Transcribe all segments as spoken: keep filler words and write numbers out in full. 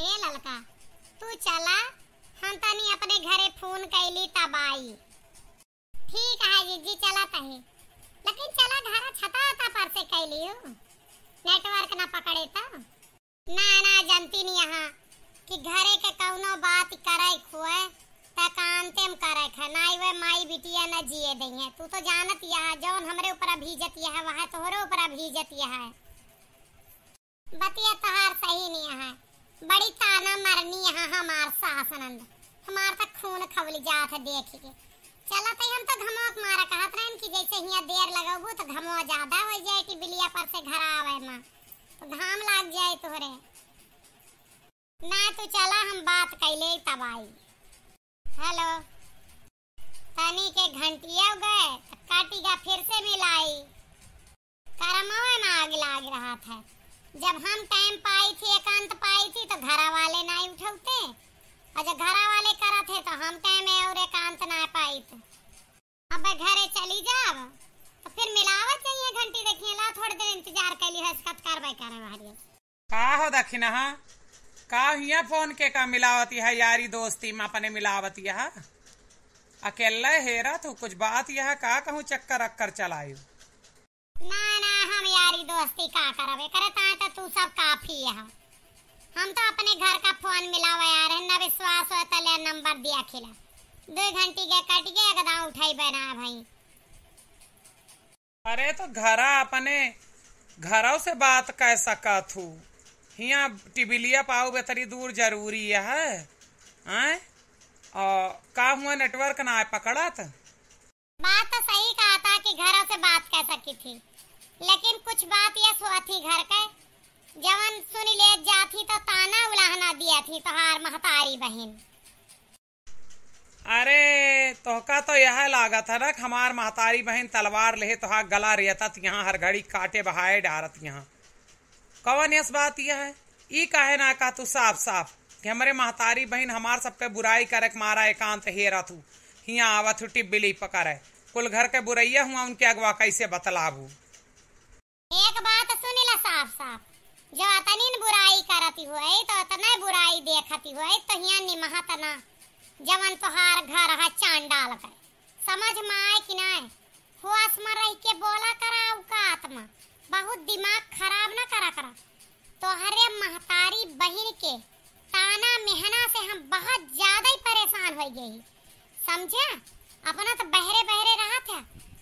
ए ललका, तू चला, हम तनी अपने घरे फोन कैली तब आई। ठीक है जीजी, चला तही, लेकिन चला घर छता उता पर से कैली हो, नेटवर्क ना पकड़े तो। ना ना, जानती नहीं यहाँ कि घरे के कौनो बात करे खुए त कांते में करे खे, ना वे माई बिटिया न जिए दइहे। तू तो जानत यह, जौन हमरे ऊपर अभीजत यह, वह तोहरे ऊपर अभीजत यह। बतिया तोहार सही नहीं है, बड़ी ताना मरनी यहाँ हमार सास नंद, हमार तक खून खौल जात है देख के। चलत है, हम तो घमवा के मारा कहत रहन कि जैसे हियाँ देर लगबू तो घमवा ज्यादा हो जाए कि बिलिया पर से घर आवे में तो घाम लाग जाए तोहरे। ना तू चला, हम बात कैले तब आई। हेलो, तनी के घंटिया गए, काटी का फिर से मिलाई। करमवा में आग लाग रहा था। जब हम टाइम पाई थी, एकांत पाई थी, तो घरा वाले ना उठौते, और जब घरा वाले करत है, तो हम टाइम है और एकांत ना पाई थे। अब घरे चली जाब, तो फिर मिलावत जाइए घंटी, देखिए ला, थोड़ी देर इंतजार कैली है, इसका करवाई करे हमारी। का हो दखिनहा, का हियाँ फोन के का मिलावत यह, यारी दोस्ती में अपने मिलावत यह? अकेले हेरा तू कुछ बात यह का कहूँ चक्कर अक्कर चलायु? ना, ना, हम यारी दोस्ती का करबे करे, ताए तो तू सब काफी है। हम तो अपने घर का फोन मिलावे आ रहे, न विश्वास हो तो ले नंबर दिया खिला। दो घंटी के कट गए, एकदम उठाई बना भाई। अरे तो घरा अपने घरों से बात कर सकत हूँ, हियाँ टिबिलिया पाऊ बेतरी दूर जरूरी है, हैं? और का हुआ, नेटवर्क ना आए पकड़त? बात तो सही कहा था कि घरों से बात कर सकी थी, लेकिन कुछ बात यस हुआ थी घर के, जवन सुन ले जाती तो ताना उलाहना दिया थी तोहार महतारी बहिन। अरे, तोहका तो यह लागत है ना कि हमार महतारी बहिन तलवार लेहे तोहार गला रेतत यहाँ हर घड़ी काटे बहाए डारत यहाँ। कवन यस बात यह है? ई काहे ना कहा तू साफ साफ कि हमरे महतारी बहिन हमार सबके बुराई करे के मारा एकांत हेरत हूँ, हियाँ आवत हूँ टिब्बिली पकड़े। कुल घर के बुरैया हुआ, उनके अगवा कैसे बतलाबू? एक बात सुन ला साफ साफ, जो अतनीन बुराई करती हुए तो अतने बुराई देखती हुए तो हियाँ निमहत ना, जवन तोहार घर है चांडाल के, समझ में आए कि नाय? होश में रह के बोला करा औकात में, बहुत दिमाग खराब ना करा करा। तोहरे महतारी बहिन के ताना मेहना से हम बहुत ज्यादा ही परेशान हो गए ही, समझे? अपना तो बहरे बहरे रहा था,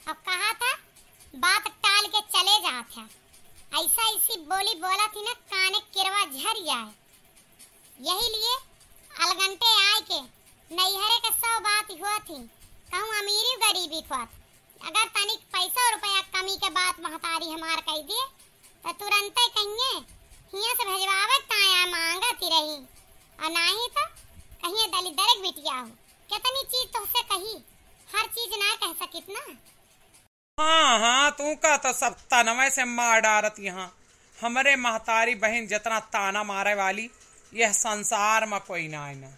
अब कहा था बात टाल के चले जात है। ऐसा ऐसी बोली बोला थी ना, काने किरवा झर जाए। यही लिए अलगंटे आए के नैहरे के सौ बात हुआ थी, कहूँ अमीरी गरीबी खुआत। अगर तनिक पैसा रुपया कमी के बात महतारी हमार कह दिए, तो तुरंते कहिए हियाँ से भेजवावे ताया मांगत ही रही, और नाही तो कहिए दलिद्दर के बिटिया हो। कितनी चीज तोहसे कही, हर चीज ना कह सकित ना। हाँ, हाँ, तू का तो सब तनवे से मार डारत यहाँ। हमरे महतारी बहिन जितना ताना मारे वाली, यह संसार में कोई ना है ना।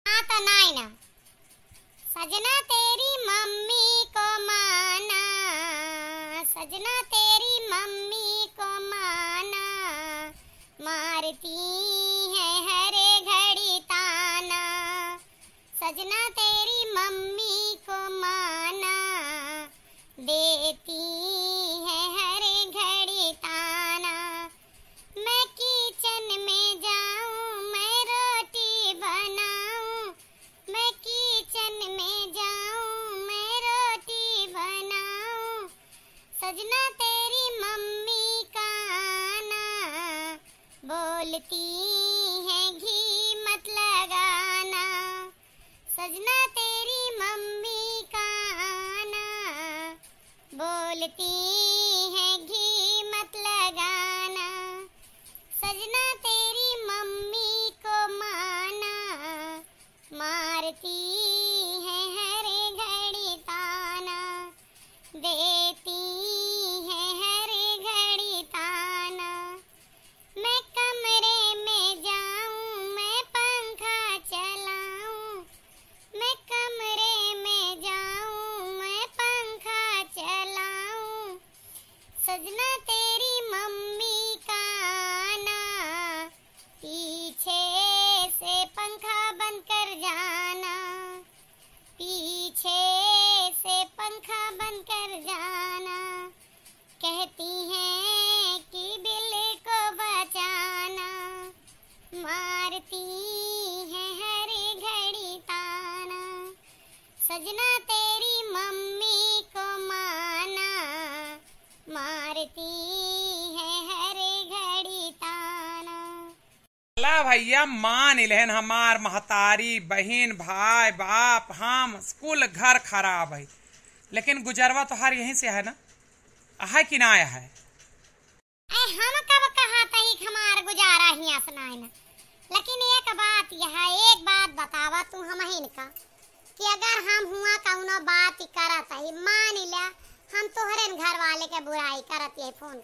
हाँ, तो नाई ना। सजना तेरी मम्मी को माना, सजना तेरी मम्मी को माना, मारती है हर घड़ी ताना। सजना तेरी मम्मी को माना, देती है हर घड़ी ताना। मैं किचन में जाऊं, मैं रोटी बनाऊं, मैं किचन में जाऊं, मैं रोटी बनाऊं। सजना तेरी मम्मी का आना, बोलती है घी मत लगाना। सजना तेरी मम्मी का आना, बोलती है घी मत लगाना। सजना तेरी मम्मी को माना, मारती है हर घड़ी ताना, देती है हर घड़ी ताना। मैं कमरे में जाऊं, मैं पंखा चलाऊं, मैं कमरे में जाऊं, मैं पंखा चलाऊं। सजना तेरी मम्मी का आना, पीछे मारती है हर घड़ी ताना, सजना तेरी मम्मी को माना, मारती है हर घड़ी ताना। चला भइया, मान इलेहन हमार महतारी, बहिन, भाई, बाप, हम, कुल घर खराब है, लेकिन गुजरवा तोहार यहीं से है ना, है कि ना है? ए, हम कब कहा तही कि हमार गुजारा हियाँ से नाई ना। लेकिन एक बात यह, एक बात बतावा तू हमहिन का, कि अगर हम हुआँ कउनो बात करत ही, मान ल्या हम तोहरेन घर वाले के बुराई करत ही फोन,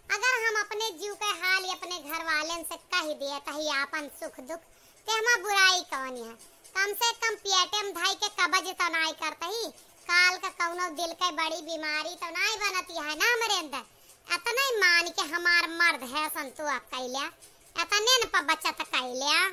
अगर हम अपने जीव के हाल अपने घर वालेन से कहि देत ही आपन सुख दुख, ते हमार बुराई कउन है? कम से कम पेटे में धइ के कब्ज तो नाई करत ही, काल का कउनो दिल के बड़ी बीमारी तो नाई बनत है ना हमरे अंदर। अतने मान के हमार मर्द है संतोष कइल्या, अतने न प बचत कइल्या।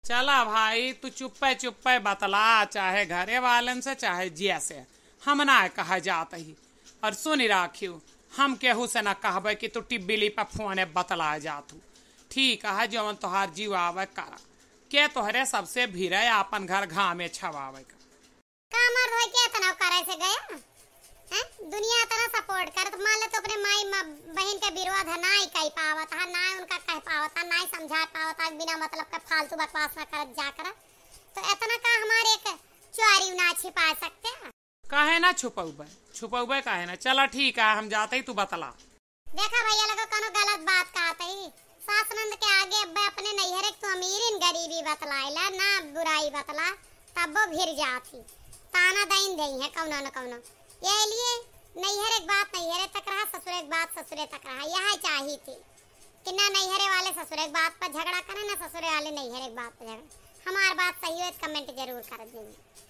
चला भाई, तू चुप्पे चुप्पे बतला, चाहे घरे वालेन से, चाहे जिया से, हम ना कहा जात ही। और सुनि राखियो, हम केहू से ना कहबे कि तू टिब्बिली पे फोने बतला जात हू। ठीक है, जवन तोहार जीव आवे करा, के तोहरे सबसे भिरे आपन घर घामे छवावे का। का मर्द होई के इतना करे से गया? हैं? दुनिया इतना सपोर्ट करत, मान ले तो अपने माई मा-, बहिन के विरोध नाई कइ पावत हा, नाई उनका कह पावत हा, नाई समझा पावत हा, बिना मतलब के फालतू बकवास ना करत जा कर। तो इतना का हमारे एक चोरी ना छिपा सकते हैं? काहे ना छुपौबे, छुपौबे काहे ना? चला ठीक है, हम जात ही, तू बतला। देखा भइया लोगो, कउनो गलत बात कहत ही। सास नंद के आगे अब्बे अपने नैहरे के तू अमीरिन गरीबी बतलाइला, ना बुराई बतला, तब्बो भिर जात ही। ताना दइन देइहैं कउनो न कउनो। यही लिए नैहरे के बात नैहरे तक रहा, ससुरे के बात ससुरे तक रहा। यह चाही थी कि ना नैहरे वाले ससुरे के बात पर झगड़ा करें, ना ससुरे वाले नैहरे के बात पर झगड़ा। हमार बात सही हो तो कमेंट जरूर कर देइहैं।